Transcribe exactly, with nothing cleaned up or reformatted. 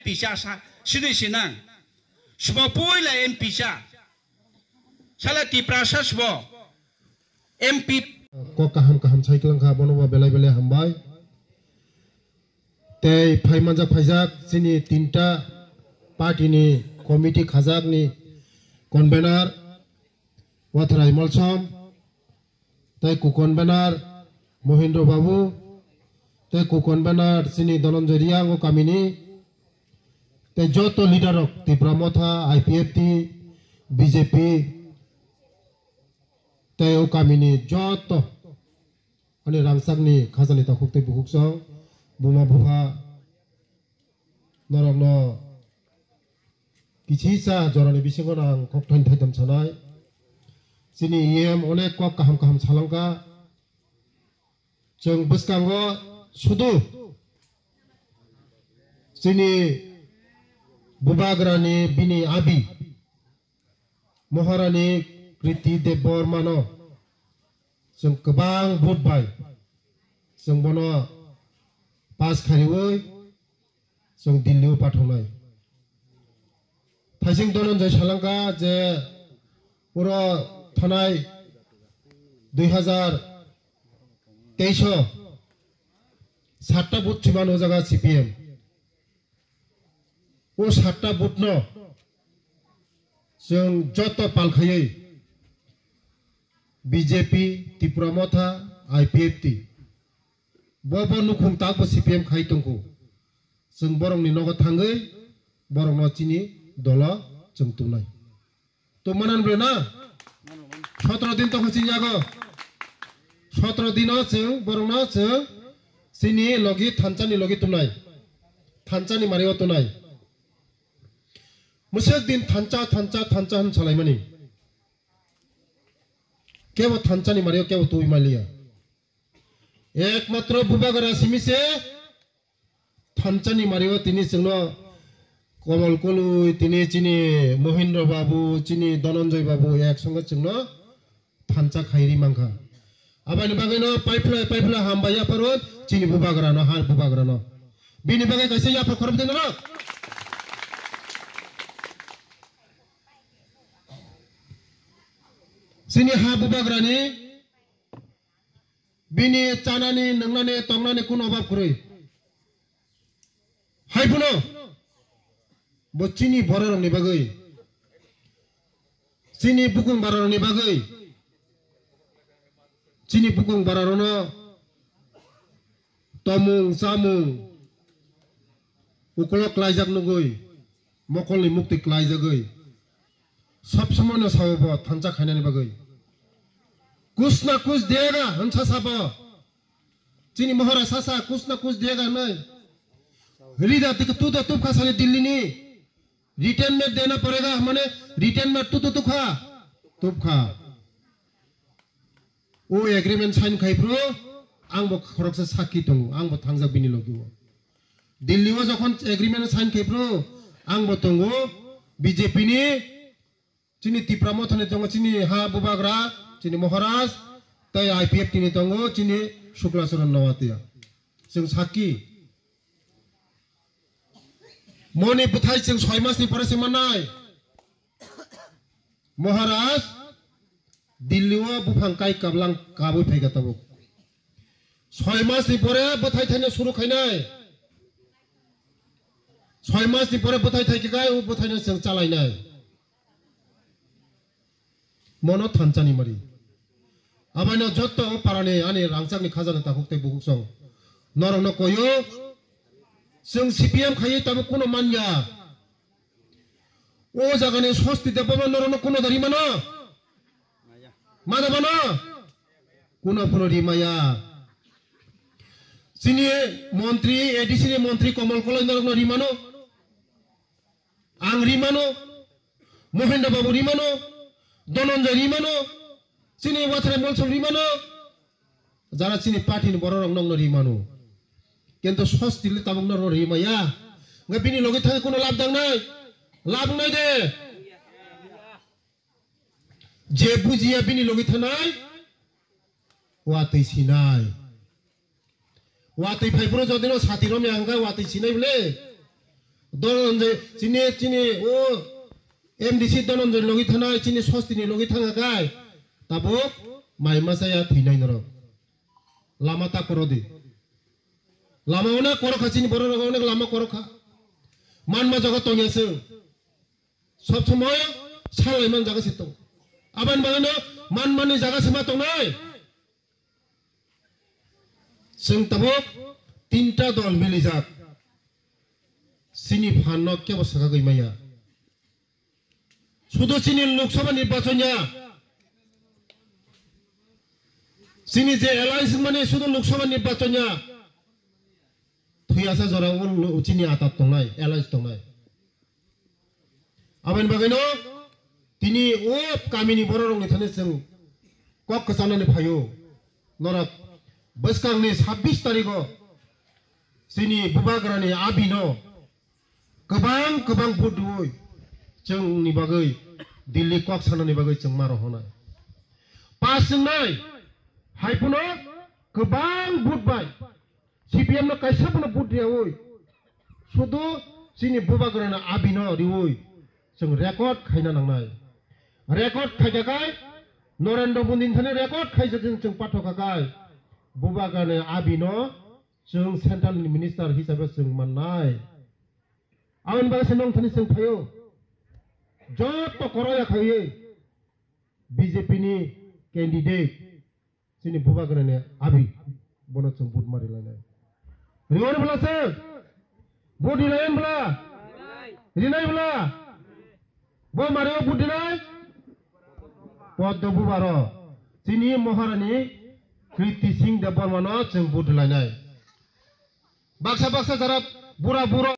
Pisa sa, sini sinang. Sbo puila M P sa. Sala Tiprasa sbo. M P. Kok kaham kaham sai kwlangkha, bono bo belai belai hambai. Tei phai manjak phaijak chini tinta party ni committee khajak ni convener Watharai Molsom, tei co-convener Mohindra Babu, tei co-convener chini Dhananjay Reang o kamini, tei joto leader rok Tipra Motha, I P F T, B J P, tei o kamini joto ani rangchakni khajani takhuk tei bukhuksong, buma bupha, norokno kichisa jorani bisingo ang khokthani thaitham sanai. Chini E M onek kok kaham kaham salangkha. Chwng bwskango sudu chini bubagrani bini abi Maharani Kriti Debbarmano chwng kwbang vote bai chwng bono pass khaiwi chwng Delhi o pathoknai. Thaising Dhananjay salangkha je oro thanai dui hazar teis o satta vote thwimano o jaga C P M. O satta vote no chwng joto pal khaiwi B J P, Tipra Motha, I P F T, bo bo nukhung tak bo C P M khai tongkho. Chwng borokni nogo thangwi borokno chini dolo chwng tunai. To manan bre na? Sotro din tongkha chini yago. Sotro dino chwng borokno chwng chini logi thansa ni logi tunai. Thansa ni mario tunai. Mwswk din thansa, thansa, thansa hwn salaimani. Kebo thansa ni mario kebo twi maliya. Ekmatro bubagra simi se thansa ni mario tini chwngno Komol Koloi, tini chini Mohindra Babu, chini Dhananjay Babu, ek songo chwngno thansa khairi mankha. Abani bagwino paiphlai, paiphlai hambai yapharo chini bubagrano, har bubagrano. Bini bagwi kaisa yaphar khorokdino. Chini ha bubagrani bini chanani, nwngnani, tongnani kuno obab kwrwi. Hai phano bo chini bororokni bagwi, chini bukung bararokni bagwi, chini bukung bararokno tomung chamung ukolok klaijak nugwi, mokolni mukti klaijagwi, sob somoino sao bo thansa khainani bagwi. Kuch na kuch dega hwnsa sabo. Chini Maharaj sasa kuch na kuch dega hwnwi. Rida tik tu to tupkha sani Delhi ni. Retirement dena padega mane retirement tu to tupkha. Tupkha. O agreement sign khai phro, ang bo khoroksa sakki tongo, ang bo thangjak bini logi o. Delhi o jokhon agreement sign khai phro, ang bo tongo B J P ni, chini Tipra Mothani tongo, chini ha bubagra, chini Maharaj, tei I P F T ni tongo, chini Shukla Charan Noatia. Chwng sakki. Moni bwthai chwng soi mas ni pore se mannai. Maharaj, Delhi o buphang kai kablang kabui phaikha tabuk. Soi mas ni pore bwthai thaino suru khainai. Soi mas ni pore bwthai thai khe kai o bwthai no chwng chalainai. Mono thansa ni mari. Abaino jotto o parani ani rangchak ni khajana takhuk tei bukhuk song. Norok no koyo. Chwng C P M khaiwi tabuk kuno manya. O jaga ni sosti de bobo norok no kuno dari mano. Mada bano. Kuno phuno rimaya. Chini montri, A D C ni montri Komol Koloi norok no rimano. Ang rimano, Mohindra Babu rimano, Dhananjay rimano, chini Watharai Molsom rimano, jara chini party ni borok rok nokno rimano. Kintu sosti le tabuk norok rimaya. Nga bini logi thangwi kuno lab dangnai? Lab wngnai de. Je bujiya bini logi thanai, watwi sinai. Watwi phai phuru jodi no sati romya hwnkha watwi sinai bole. Dhananjay, chini, chini, o M D C Dhananjay logi thanai, chini Sostini logi thanga kai. Tabuk mai masa ya thinai norok. Lama ta koro di. Lama onek koro kha, chini borok rok onek lama koro kha. Manma jaga tongya se. Sob somoy salai man jaga se tong. Aban bagano manmani jaga se ma tongnai. Chwng tabuk tinta dol milijak. Chini phan no kebo sakagwi maya. Sudu chini Lok Sabha nirbachon ya. Chini je alliance mani sudu Lok Sabha nirbachon ya. Thuyasa jora o lo-, chini atat tongnai, alliance tongnai. Aboni bagwino tini o kamini bororokni thani chwng kok kwchanani phaio. Norok bwskangni sabbish tarigo chini bubagrani abino kwbang kwbang vote rwui chwngni bagwi Delhi kok sanani bagwi chwng ma rohornai. Pass wngnai, hai phano kwbang vote bai C P M no kaisa phano vote riyaui, sudu chini bubagrano abino riui chwng record khaina nangnai. Record khaikha khai Narendra Modi ni thani record khaijak chwng pathokha khai bubagrano abino chwng central ni minister hisabe chwng mannai. Aboni bagwi se nong thani chwng phaio. Joto koroya khaiwi B J P ni candidate chini bubagrani abi bono chwng vote ma rilainai. Riwari bwla se vote rilayan bwla. Rinai bwla. Bo mario vote rinai. Poddo bubaro chini Maharani Kriti Singh Debbarma no chwng vote rilainai. Baksa baksa jara bura bura